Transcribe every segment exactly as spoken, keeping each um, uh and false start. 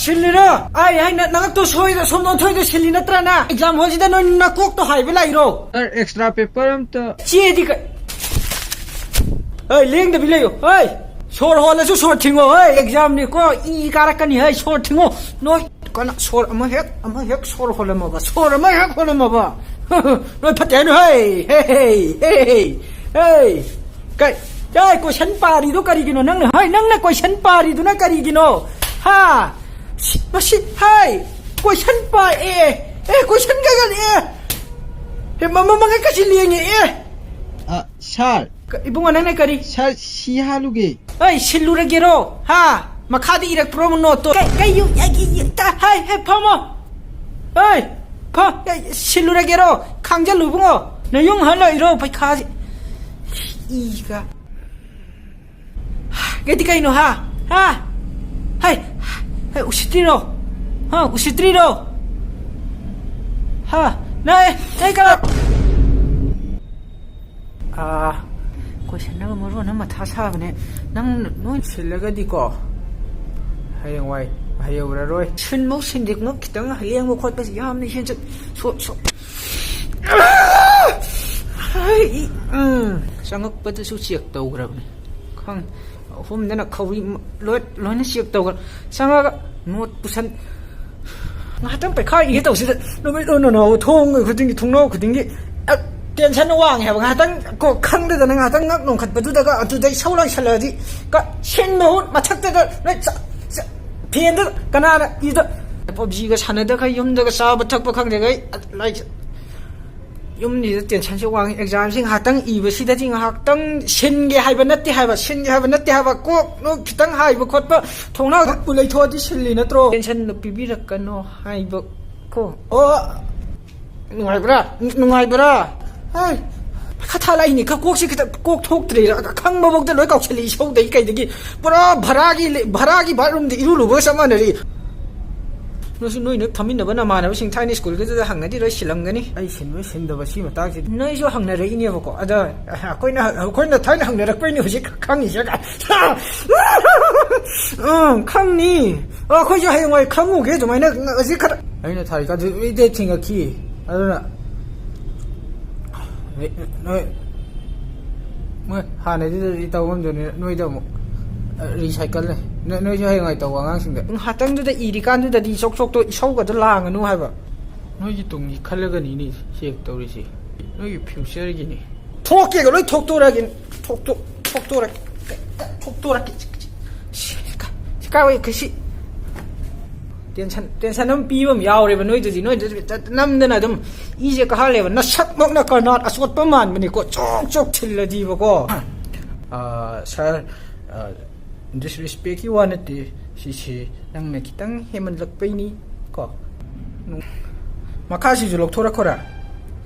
ꯁꯤꯜꯂꯤꯔꯣ? ꯑꯩ ꯍꯥꯏꯅ ꯅꯉꯛꯇꯣ ꯁꯣꯏꯗ ꯁꯣꯝ ꯑꯣꯟꯊꯣꯏꯗ ꯁꯤꯜꯂꯤ ꯅꯠꯇ꯭ꯔꯅ? ꯑꯦꯛꯖꯥꯝ ꯍꯣꯜꯁꯤꯗ ꯅꯣꯏ ꯅꯀꯣꯛꯇꯣ ꯍꯥꯏꯕ ꯂꯥꯛꯏꯔꯣ? ꯁꯥꯔ, ꯑꯦꯛꯁꯇ꯭ꯔꯥ ꯄꯦꯄꯔ ꯑꯝꯇ꯫ ꯆꯦꯗꯤ ꯀ-, ꯍꯩ, ꯂꯦꯡꯗꯕꯤ ꯂꯩꯌꯨ꯫ ꯍꯩ, ꯁꯣꯔ ꯍꯣꯜꯂꯁꯨ ꯁꯣꯔ ꯊꯤꯡꯉꯣ꯫ ꯍꯩ, ꯑꯦꯛꯖꯥꯝꯅꯤꯀꯣ, ꯏ ꯀꯥꯔꯛꯀꯅꯤ꯫ ꯍꯩ, ꯁꯣꯔ ꯊꯤꯡꯉꯣ꯫ ꯅꯣꯏ ꯀꯅꯥ ꯁꯣꯔ ꯑꯃ ꯍꯦꯛ, ꯑꯃ ꯍꯦꯛ ꯁꯣꯔ ꯍꯣꯜꯂꯝꯃꯕ, ꯁꯣꯔ ꯑꯃ ꯍꯦꯛ ꯍꯣꯜꯂꯝꯃꯕ꯫ ꯅꯣꯏ ꯐꯠꯇꯦ ꯍꯥꯏꯅꯨ꯫ ꯍꯩ, ꯍꯦ, ꯍꯦ, ꯍꯦ, ꯍꯦ, ꯍꯦ꯫ ꯀꯩ, ꯀꯩ ꯀꯣꯏꯁꯟ ꯄꯥꯔꯤꯗꯣ ꯀꯔꯤꯒꯤꯅꯣ ꯅꯪꯅ? ꯍꯩ, ꯅꯪꯅ ꯀꯣꯏꯁꯟ ꯄꯥꯔꯤꯗꯨꯅ ꯀꯔꯤꯒꯤꯅꯣ? ꯍꯥ? ꯁꯤ, ꯃꯁꯤ, ꯍꯩ, ꯀꯣꯏꯁꯟ ꯄꯥ-, ꯑꯦ, ꯑꯦ, ꯀꯣꯏꯁꯟ ꯀꯩꯀꯥ, ꯑꯦ, ꯑꯦ, ꯃ-, ꯃ-, ꯃꯉꯛꯀꯁꯤ ꯂꯦꯡꯉꯦ, ꯑꯦ꯫ ꯑ, ꯁꯥꯔ꯫ ꯀ-, ꯏꯕꯨꯡꯉꯣ, ꯅꯪꯅ ꯀꯔꯤ? ꯁꯥꯔ, ꯁꯤ ꯍꯥꯜꯂꯨꯒꯦ꯫ ꯑꯩ ꯁꯤꯜꯂꯨꯔꯒꯦꯔꯣ? ꯍꯥ? ꯃꯈꯥꯗ ꯏꯔꯛꯄ꯭ꯔꯣ ꯅꯣꯠꯇꯣ? ꯀꯩ, ꯀꯩ ꯌꯨ-, ꯑꯩ, ꯑꯩ, ꯑꯩ, ꯇ-, ꯍꯩ, ꯍꯩ, ꯐꯝꯃꯣ꯫ ꯑꯩ, ꯐ-, ꯑꯩ ꯁꯤꯜꯂꯨꯔꯒꯦꯔꯣ? ꯈꯥꯡꯖꯜꯂꯨ ꯏꯕꯨꯡꯉꯣ꯫ ꯅꯌꯨꯝ ꯍꯜꯂꯛꯏꯔꯣ ꯄꯩꯈꯥꯁꯦ? ꯏꯒ꯫ ꯀꯩꯗꯤ ꯀꯩꯅꯣ, ꯍꯥ? ꯍꯥ? ꯍꯩ, ꯍꯩ, ꯎꯁꯤꯠꯇ꯭ꯔꯤꯔꯣ? ꯍꯥ, ꯎꯁꯤꯠꯇ꯭ꯔꯤꯔꯣ? ꯍꯥ? ꯅꯥꯏ, ꯅꯥꯏ ꯀꯅꯥ? ꯑꯥ, ꯀꯣꯏꯁꯟꯅꯒ ꯃꯔꯣꯟ ꯑꯃ ꯃꯊꯥ ꯁꯥꯕꯅꯦ꯫ ꯅꯪ ꯅꯣꯏ ꯁꯤꯜꯂꯒꯗꯤꯀꯣ, ꯍꯌꯦꯡꯋꯥꯏ ꯃꯍꯩ ꯌꯧꯔꯔꯣꯏ꯫ ꯁꯤꯟꯃꯧ ꯁꯤꯟꯗꯤꯛꯃꯛ ꯈꯤꯇꯪ ꯂꯦꯡꯕ ꯈꯣꯠꯄꯁꯤ ꯌꯥꯝꯅ ꯍꯦꯟꯖ-, ꯁꯣ-, ꯁꯣ-, ꯍꯩ, ꯎꯝ, ꯆꯪꯉꯛꯄꯗꯁꯨ ꯆꯦꯛ ꯇꯧꯈ꯭ꯔꯕꯅꯦ꯫ ꯈꯪ-, ꯑꯍꯨꯝꯗꯅ ꯈꯧꯔꯤ ꯂꯣꯏ-, ꯂꯣꯏꯅ ꯆꯦꯛ ꯇꯧꯈ꯭ꯔ-, ꯆꯪꯉꯒ ꯅꯣꯠ ꯄꯨꯁꯟ-, ꯉꯥꯏꯍꯥꯛꯇꯪ ꯄꯩꯈꯥ ꯏꯒꯦ ꯇꯧꯁꯤꯗ ꯅꯨꯃꯤꯠ ꯂꯣꯟꯅ ꯊꯣꯡ ꯈꯨꯗꯤꯡꯒꯤ, ꯊꯣꯡꯅꯥꯎ ꯈꯨꯗꯤꯡꯒꯤ, ꯑ, ꯇꯦꯟꯁꯟ ꯋꯥꯡꯉꯦ ꯍꯥꯏꯕ꯫ ꯉꯥꯏꯍꯥꯛꯇꯪ ꯀꯣ ꯈꯪꯗꯗꯅ ꯉꯥꯏꯍꯥꯛꯇꯪ ꯉꯛ ꯅꯣꯡꯈꯠꯄꯗꯨꯗꯒ ꯑꯗꯨꯗꯩ ꯁꯧ ꯂꯥꯡꯁꯜꯂꯛꯑꯗꯤ ꯀ-, ꯁꯤꯟꯕ ꯍꯨꯠ ꯃꯊꯛꯇꯒ ꯅꯣꯏ ꯆ-, ꯆ-, ꯐꯦꯟꯗ ꯀꯅꯥꯅ ꯏꯗ ꯄꯞꯖꯤꯒ ꯁꯥꯟꯅꯗꯈꯩ ꯌꯨꯝꯗꯒ ꯆꯥꯕ ꯊꯛꯄ ꯈꯪꯗꯦꯈꯩ ꯂꯥꯏꯔꯤꯛ ꯌꯨꯝꯁꯤꯗ ꯇꯦꯟꯁꯟꯁꯦ ꯋꯥꯡꯉꯤ꯫ ꯑꯦꯛꯖꯥꯝꯁꯦ ꯉꯥꯏꯍꯥꯛꯇꯪ ꯏꯕꯁꯤꯗꯗꯤ ꯉꯥꯏꯍꯥꯛꯇꯪ ꯁꯤꯟꯒꯦ ꯍꯥꯏꯕ ꯅꯠꯇꯦ ꯍꯥꯏꯕ, ꯁꯤꯟꯒꯦ ꯍꯥꯏꯕ ꯅꯠꯇꯦ ꯍꯥꯏꯕ꯫ ꯀꯣꯛ ꯅꯣꯛ ꯈꯤꯇꯪ ꯍꯥꯏꯕ ꯈꯣꯠꯄ ꯊꯣꯡꯅꯥꯎ ꯈꯛꯄꯨ ꯂꯩꯊꯣꯛꯑꯗꯤ ꯁꯤꯜꯂꯤ ꯅꯠꯇ꯭ꯔꯣ? ꯇꯦꯟꯁꯟꯗꯣ ꯄꯤꯕꯤꯔꯛꯀꯅꯣ ꯍꯥꯏꯕ ꯀꯣ꯫ ꯑꯣ, ꯅꯨꯡꯉꯥꯏꯕ꯭ꯔꯥ? ꯅꯨꯡꯉꯥꯏꯕ꯭ꯔꯥ? ꯍꯥꯏ, ꯈꯊꯥ ꯂꯥꯛꯏꯅꯤ꯫ ꯀ-, ꯀꯣꯛꯁꯤ ꯈꯤꯇꯪ ꯀꯣꯛ ꯊꯣꯛꯇ꯭ꯔꯤꯔꯥ? ꯈꯪꯕꯐꯥꯎꯗ ꯂꯣꯏ ꯀꯥꯎꯁꯜꯂꯛꯏ ꯏꯁꯧꯗꯒꯤ ꯀꯩꯗꯒꯤ꯫ ꯄꯨꯔꯥ ꯚꯔꯥꯒꯤ ꯂꯩ-, ꯚꯔꯥꯒꯤ ꯕꯥꯠꯔꯨꯝꯗ ꯏꯔꯨ ꯂꯨꯕꯒ ꯆꯞ ꯃꯥꯟꯅꯔꯤ꯫ ꯅꯣꯏꯁꯨ ꯅꯣꯏ ꯅꯣꯏ ꯐꯝꯃꯤꯟꯅꯕ ꯅꯃꯥꯟꯅꯕꯁꯤꯡ ꯊꯥꯏꯅ ꯁ꯭ꯀꯨꯜꯒꯤꯗꯨꯗ ꯍꯪꯉꯗꯤ ꯂꯣꯏ ꯁꯤꯜꯂꯝꯒꯅꯤ꯫ ꯑꯩ ꯁꯤꯟꯕ ꯁꯤꯟꯗꯕ ꯁꯤ ꯃꯇꯥꯡꯁꯤꯗꯤ ꯅꯣꯏꯁꯨ ꯍꯪꯅꯔꯛꯏꯅꯦꯕꯀꯣ꯫ ꯑꯗ ꯑꯩꯈꯣꯏꯅ, ꯑꯩꯈꯣꯏꯅ ꯊꯥꯏꯅ ꯍꯪꯅꯔꯛꯄꯩꯅꯦ ꯍꯧꯖꯤꯛ ꯈꯪꯉꯤꯁꯦ꯫ ꯑꯪ, ꯈꯪꯅꯤ꯫ ꯑ, ꯑꯩꯈꯣꯏꯁꯨ ꯍꯌꯦꯡꯋꯥꯏ ꯈꯪꯉꯨꯒꯦ ꯑꯗꯨꯃꯥꯏꯅ꯫ ꯍꯧꯖꯤꯛ ꯈꯔ ꯑꯩꯅ ꯊꯥꯔꯤꯀꯥꯟꯗ ꯏꯗꯦ ꯊꯤꯡꯉꯛꯈꯤ꯫ ꯑꯗꯨꯅ ꯅꯣꯏ, ꯅꯣꯏ, ꯃꯣꯏ ꯍꯥꯟꯅꯗꯨꯗꯗꯤ ꯇꯧ ꯉꯝꯗꯣꯏꯅꯤ, ꯅꯣꯏꯗ ꯑꯃꯨꯛ, ꯑ, recycle ꯅꯦ꯫ ꯅꯣꯏ, ꯅꯣꯏꯁꯨ ꯍꯌꯦꯡꯋꯥꯏ ꯇꯧꯕ ꯑꯉꯥꯡꯁꯤꯡꯗ꯫ ꯉꯥꯏꯍꯥꯛꯇꯪꯗꯨꯗ ꯏꯔꯤꯀꯥꯟꯗꯨꯗꯗꯤ ꯁꯣꯛ ꯁꯣꯛꯇꯣ ꯏꯁꯧꯒꯗꯣ ꯂꯥꯡꯉꯅꯨ ꯍꯥꯏꯕ꯫ ꯅꯣꯏꯒꯤ ꯇꯨꯡꯒꯤ ꯈꯜꯂꯒꯅꯤꯅꯦ check ꯇꯧꯔꯤꯁꯦ, ꯅꯣꯏꯒꯤ future ꯒꯤꯅꯤ꯫ ꯊꯣꯛꯀꯦꯒ ꯂꯣꯏ ꯊꯣꯛꯇꯣꯔꯛꯑꯒꯦ꯫ ꯊꯣꯛꯇꯣ-, ꯊꯣꯛꯇꯣꯔꯛꯀꯦ꯫ ꯊꯣꯛꯇꯣꯔꯛꯀꯦ꯫ ꯁꯤ ꯀꯥ-, ꯁꯤ ꯀꯥ-, ꯁꯤ tension, tension ꯑꯃ ꯄꯤꯕ ꯑꯃ ꯌꯥꯎꯔꯦꯕ ꯅꯣꯏꯗꯨꯗꯤ꯫ ꯅꯣꯏꯗꯨꯗꯤ ꯅꯝꯗꯅ ꯑꯗꯨꯝ ꯏꯁꯦ ꯀꯥꯍꯜꯂꯦꯕ꯫ ꯅꯁꯛꯃꯛꯅ ꯀꯔꯅꯥꯠ ꯑꯆꯣꯠꯄ ꯃꯥꯟꯕꯅꯤꯀꯣ, ꯆꯣꯛ ꯆꯣꯛ ꯊꯤꯜꯂꯗꯤꯕꯀꯣ꯫ ꯑꯥ, sir, ꯑꯥ, disrespect ꯀꯤ ꯋꯥ ꯅꯠꯇꯦ, ꯁꯤꯁꯦ ꯅꯪꯅ ꯈꯤꯇꯪ ꯍꯦꯟꯃꯜꯂꯛꯄꯩꯅꯤ ꯀꯣ꯫ ꯃꯈꯥꯁꯤꯁꯨ ꯂꯧꯊꯣꯔꯛꯈꯣꯔꯥ?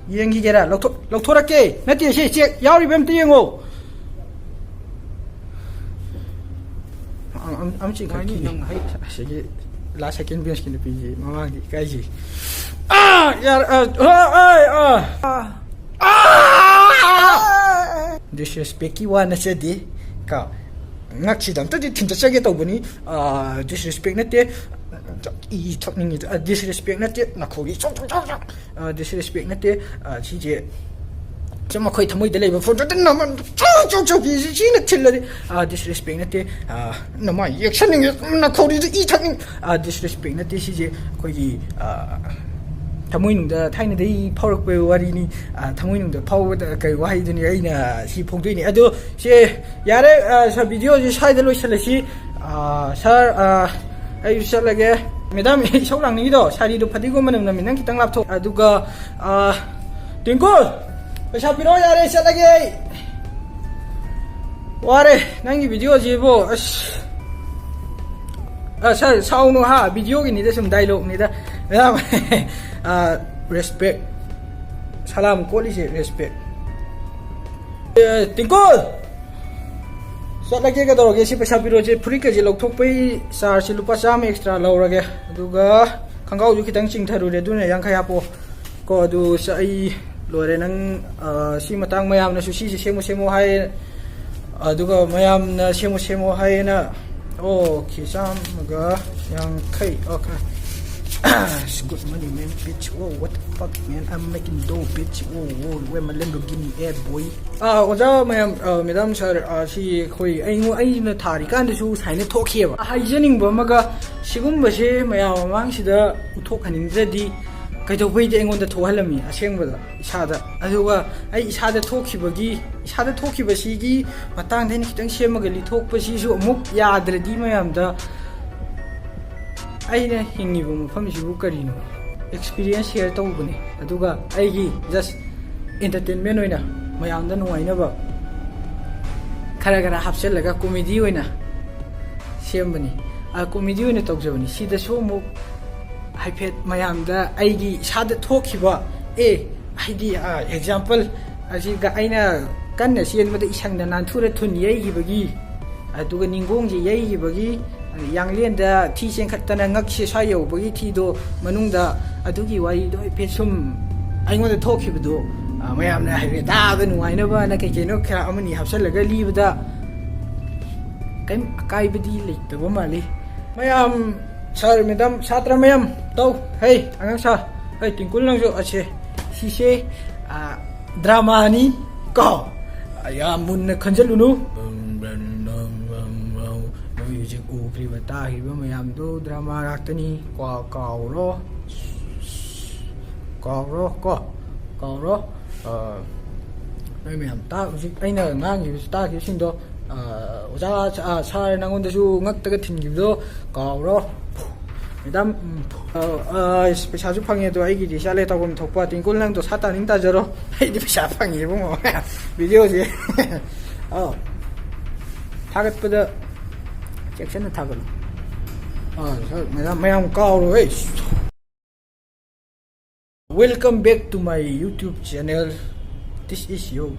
ꯌꯦꯡꯈꯤꯒꯦꯔꯥ? ꯂꯧꯊꯣꯛ-, ꯂꯧꯊꯣꯔꯛꯀꯦ꯫ ꯅꯠꯇꯦ, ꯁꯤ check ꯌꯥꯎꯔꯤꯕ ꯑꯝꯇ ꯌꯦꯡꯉꯣ꯫ ꯑꯝ-, ꯑꯝ-, ꯑꯝ ꯆꯤꯡꯈꯠꯈꯤꯒꯦ꯫ ꯅꯪ ꯍꯩ꯫ ꯑꯁꯤꯒꯤ last second bench ꯀꯤ ꯅꯨꯄꯤꯁꯤ ꯃꯃꯥꯡꯗꯤ ꯏꯀꯥꯏꯁꯤ꯫ ꯑꯥ! ꯌꯥꯔꯦ, ꯑꯥ, ꯑꯥ, ꯑꯥ, ꯑꯥ꯫ ꯑꯥ! Disrespect ꯀꯤ ꯋꯥ ꯅꯠꯆꯗꯦ꯫ ꯀꯣ, ꯉꯛꯁꯤꯗ ꯑꯝꯇꯗꯤ ꯊꯤꯟꯗꯠꯆꯒꯦ ꯇꯧꯕꯅꯤ꯫ ꯑꯥ, disrespect ꯅꯠꯇꯦ꯫ ꯏ ꯊꯛꯅꯤꯡꯉꯤꯗ꯫ ꯑꯥ, disrespect ꯅꯠꯇꯦ꯫ ꯅꯈꯣꯔꯤ ꯆꯣꯛ ꯆꯣꯛ ꯆꯣꯛ ꯆꯣꯛ꯫ ꯑꯥ, disrespect ꯅꯠꯇꯦ꯫ ꯑꯥ, ꯁꯤꯁꯦ ꯁꯨꯝ ꯑꯩꯈꯣꯏ ꯊꯃꯣꯏꯗ ꯂꯩꯕ ꯐꯣꯟꯗꯨꯗ ꯅꯃ ꯆꯣꯛ ꯆꯣꯛ ꯆꯣꯛ ꯄꯤꯁꯤ ꯁꯤꯅ ꯊꯤꯜꯂꯗꯤ, ꯑꯥ, disrespect ꯅꯠꯇꯦ꯫ ꯑꯥ, ꯅꯃꯥꯏ ꯌꯦꯛꯁꯟꯅꯤꯡꯉꯦ, ꯅꯈꯣꯔꯤꯗꯨ ꯏ ꯊꯛꯅꯤꯡ-, ꯑꯥ, disrespect ꯅꯠꯇꯦ꯫ ꯁꯤꯁꯦ ꯑꯩꯈꯣꯏꯒꯤ, ꯑꯥ, ꯊꯃꯣꯏꯅꯨꯡꯗ ꯊꯥꯏꯅꯗꯒꯤ ꯐꯥꯎꯔꯛꯄ ꯋꯥꯔꯤꯅꯤ꯫ ꯑꯥ, ꯊꯃꯣꯏꯅꯨꯡꯗ ꯐꯥꯎꯕꯗ ꯀꯩ ꯋꯥꯍꯩꯗꯨꯅꯤ ꯑꯩꯅ ꯁꯤ ꯐꯣꯡꯗꯣꯏꯅꯤ꯫ ꯑꯗꯣ ꯁꯦ, ꯌꯥꯔꯦ, ꯑꯥ, sir, video ꯁꯤ ꯁ꯭ꯋꯥꯏꯗ ꯂꯣꯏꯁꯤꯜꯂꯁꯤ꯫ ꯑꯥ, sir, ꯑꯥ, ꯑꯩꯁꯨ ꯆꯠꯂꯒꯦ꯫ Madam, ꯏꯁꯧ ꯂꯥꯡꯅꯤꯡꯉꯤꯗꯣ, ꯁꯥꯔꯤꯗꯣ ꯐꯗꯤꯒꯣꯝ ꯃꯅꯝ ꯅꯝꯃꯤ, ꯅꯪ ꯈꯤꯇꯪ ꯂꯥꯞꯊꯣꯛ꯫ ꯑꯗꯨꯒ, ꯑꯥ, ꯇꯤꯡꯀꯨ, ꯄꯩꯁꯥ ꯄꯤꯔꯛꯑꯣ ꯌꯥꯔꯦ, ꯆꯠꯂꯒꯦ ꯑꯩ꯫ ꯋꯥꯔꯦ ꯅꯪꯒꯤ video ꯁꯤꯕꯨ, ꯑꯁ꯫ ꯑꯥ, sir, ꯁꯥꯎꯅꯨ ꯍꯥ, video ꯒꯤꯅꯤꯗ, ꯁꯨꯝ dialogue ꯅꯤꯗ꯫ Madam, ꯑꯥ, respect꯫ ꯁꯂꯥꯝ ꯀꯣꯠꯂꯤꯁꯦ respect꯫ ꯑꯦ, ꯇꯤꯡꯀꯨ! ꯆꯠꯂꯒꯦ, ꯀꯩꯗꯧꯔꯒꯦ? ꯁꯤ ꯄꯩꯁꯥ ꯄꯤꯔꯣ꯫ ꯁꯤ ꯐꯨꯔꯤꯠꯀꯁꯦ ꯂꯧꯊꯣꯛꯄꯩ charge ꯁꯦ ꯂꯨꯄꯥ ꯆꯥꯝꯃ extra ꯂꯧꯔꯒꯦ꯫ ꯑꯗꯨꯒ ꯈꯪꯒꯥꯎꯁꯨ ꯈꯤꯇꯪ ꯆꯤꯡꯊꯔꯨꯔꯦ, ꯑꯗꯨꯅ ꯌꯥꯡꯈꯩ ꯍꯥꯞꯄꯣ꯫ ꯀꯣ, ꯑꯗꯨ ꯁ-, ꯑꯩ ꯂꯣꯏꯔꯦ꯫ ꯅꯪ, ꯑ, ꯁꯤ ꯃꯇꯥꯡ ꯃꯌꯥꯝꯅꯁꯨ ꯁꯤꯁꯦ ꯁꯦꯝꯃꯨ, ꯁꯦꯝꯃꯨ ꯍꯥꯏ, ꯑꯗꯨꯒ ꯃꯌꯥꯝꯅ ꯁꯦꯝꯃꯨ, ꯁꯦꯝꯃꯨ ꯍꯥꯏꯌꯦꯅ Okay, ꯆꯥꯝꯃꯒ ꯌꯥꯡꯈꯩ. Okay. Good money, man, bitch. Oh, what the fuck, man? I'm making dough, bitch. Oh, oh, where my Lamborghini at, boy? ꯑꯥ, ꯑꯣꯖꯥ ꯃꯌꯥꯝ, ꯑꯥ, ꯃꯦꯗꯥꯝ ꯁꯥꯔ, ꯑꯥ, ꯁꯤ ꯑꯩꯈꯣꯏ, ꯑꯩꯉꯣꯟ-, ꯑꯩꯅ ꯊꯥꯔꯤꯀꯥꯟꯗꯁꯨ ꯁꯨꯃꯥꯏꯅ ꯊꯣꯛꯈꯤꯑꯕ꯫ ꯍꯥꯏꯖꯅꯤꯡꯕ ꯑꯃꯒ, ꯁꯤꯒꯨꯝꯕꯁꯦ ꯃꯌꯥꯝ ꯃꯃꯥꯡꯁꯤꯗ ꯎꯠꯊꯣꯛꯍꯟꯅꯤꯡꯗ꯭ꯔꯗꯤ ꯀꯩꯗꯧꯕꯩꯗꯤ ꯑꯩꯉꯣꯟꯗ ꯊꯣꯛꯍꯜꯂꯝꯃꯤ ꯑꯁꯦꯡꯕꯗ, ꯏꯁꯥꯗ? ꯑꯗꯨꯒ ꯑꯩ ꯏꯁꯥꯗ ꯊꯣꯛꯈꯤꯕꯒꯤ, ꯏꯁꯥꯗ ꯊꯣꯛꯈꯤꯕꯁꯤꯒꯤ ꯃꯇꯥꯡꯗ ꯑꯩꯅ ꯈꯤꯇꯪ ꯁꯦꯝꯃꯒ ꯂꯤꯊꯣꯛꯄꯁꯤꯁꯨ ꯑꯃꯨꯛ ꯌꯥꯗ꯭ꯔꯗꯤ ꯃꯌꯥꯝꯗ, ꯑꯩꯅ ꯍꯤꯡꯉꯤꯕ ꯃꯐꯝꯁꯤꯕꯨ ꯀꯔꯤꯅꯣ? Experience share ꯇꯧꯕꯅꯦ, ꯑꯗꯨꯒ ꯑꯩꯒꯤ just entertainment ꯑꯣꯏꯅ ꯃꯌꯥꯝꯗ ꯅꯨꯡꯉꯥꯏꯅꯕ ꯈꯔ ꯈꯔ ꯍꯥꯞꯆꯤꯜꯂꯒ comedy ꯑꯣꯏꯅ ꯁꯦꯝꯕꯅꯤ, comedy ꯑꯣꯏꯅ ꯇꯧꯖꯕꯅꯤ꯫ ꯁꯤꯗꯁꯨ ꯑꯃꯨꯛ ꯍꯥꯏꯐꯦꯠ ꯃꯌꯥꯝꯗ ꯑꯩꯒꯤ ꯏꯁꯥꯗ ꯊꯣꯛꯈꯤꯕ, ꯑꯦ, ꯍꯥꯏꯗꯤ, ꯑꯦꯛꯖꯥꯝꯄꯜ, ꯑꯁꯤꯒ ꯑꯩꯅ ꯀꯟꯅ ꯆꯦꯟꯕꯗ ꯏꯁꯪꯗ ꯅꯥꯟꯊꯨꯔ ꯊꯨꯟ ꯌꯩꯈꯤꯕꯒꯤ, ꯑꯗꯨꯒ ꯅꯤꯡꯒꯣꯡꯁꯤ ꯌꯩꯈꯤꯕꯒꯤ, ꯌꯥꯡꯂꯦꯟꯗ ꯊꯤ ꯆꯦꯟꯈꯠꯇꯅ ꯉꯛꯁꯦ ꯁ꯭ꯋꯥꯏ ꯌꯧꯕꯒꯤ ꯊꯤꯗꯣ ꯃꯅꯨꯡꯗ, ꯑꯗꯨꯒꯤ ꯋꯥꯔꯤꯗꯣ ꯍꯥꯏꯐꯦꯠ ꯁꯨꯝ ꯑꯩꯉꯣꯟꯗ ꯊꯣꯛꯈꯤꯕꯗꯣ, ꯑ, ꯃꯌꯥꯝꯅ ꯍꯥꯏꯐꯦꯠ ꯇꯥꯕꯗ ꯅꯨꯡꯉꯥꯏꯅꯕꯅ ꯀꯩ ꯀꯩꯅꯣ ꯈꯔ ꯑꯃꯅꯤ ꯍꯥꯞꯆꯜꯂꯒ ꯂꯤꯕꯗ ꯀꯩꯝ ꯑꯀꯥꯏꯕꯗꯤ ꯂꯩꯇꯕ ꯃꯥꯜꯂꯤ꯫ ꯃꯌꯥꯝ, ꯁꯥꯔ, ꯃꯦꯗꯥꯝ, ꯁꯥꯇ꯭ꯔ ꯃꯌꯥꯝ, ꯇꯧ꯫ ꯍꯩ, ꯑꯉꯥꯡ ꯁꯥ, ꯍꯩ, ꯇꯤꯡꯀꯨꯜ, ꯅꯪꯁꯨ, ꯑꯁꯦ, ꯁꯤꯁꯦ, ꯑ, ꯗ꯭ꯔꯃꯥꯅꯤ ꯀꯣ꯫ ꯌꯥꯝ ꯃꯨꯟꯅ ꯈꯟꯖꯜꯂꯨꯅꯨ꯫ ꯅꯣꯏ ꯍꯧꯖꯤꯛ ꯎꯈ꯭ꯔꯤꯕ, ꯇꯥꯈ꯭ꯔꯤꯕ ꯃꯌꯥꯝꯗꯨ ꯗ꯭ꯔꯃꯥ ꯉꯥꯛꯇꯅꯤ꯫ ꯀꯥꯎ-, ꯀꯥꯎꯔꯣ꯫ ꯀꯥꯎꯔꯣ ꯀꯣ꯫ ꯀꯥꯎꯔꯣ꯫ ꯑ, ꯅꯣꯏ ꯃꯌꯥꯝ ꯇꯥ-, ꯍꯧꯖꯤꯛ ꯑꯩꯅ ꯉꯥꯡꯈꯤꯕꯁꯤ, ꯇꯥꯈꯤꯕꯁꯤꯡꯗꯣ, ꯑ, ꯑꯣꯖꯥ, ꯑ, ꯁꯥꯔ, ꯅꯪꯉꯣꯟꯗꯁꯨ ꯉꯛꯇꯒ ꯊꯤꯟꯈꯤꯕꯗꯣ ꯀꯥꯎꯔꯣ꯫ ꯃꯦꯗꯥꯝ, ꯎꯝ, ꯑ, ꯑ, ꯄꯩꯁꯥꯁꯨ ꯐꯪꯉꯦ, ꯑꯗꯣ ꯑꯩꯒꯤꯗꯤ ꯆꯠꯂꯦ ꯇꯧꯐꯝ ꯊꯣꯛꯄ꯫ ꯇꯤꯡꯀꯨꯜ, ꯅꯪꯗꯣ ꯁꯥ ꯇꯥꯅꯤꯡ ꯇꯥꯖꯔꯣ꯫ ꯑꯩꯗꯤ ꯄꯩꯁꯥ ꯐꯪꯉꯦ, ꯏꯕꯨꯡꯉꯣ꯫ ꯚꯤꯗꯤꯑꯣꯁꯦ꯫ ꯑ, ꯊꯥꯒꯠꯄꯗ ꯆꯦꯛꯁꯤꯟꯅ ꯊꯥꯒꯠꯂꯨ꯫ ꯑ, ꯁꯥꯔ, ꯃꯌꯥꯝ, ꯃꯌꯥꯝ ꯀꯥꯎꯔꯣꯏ꯫ Welcome back to my YouTube channel. This is you.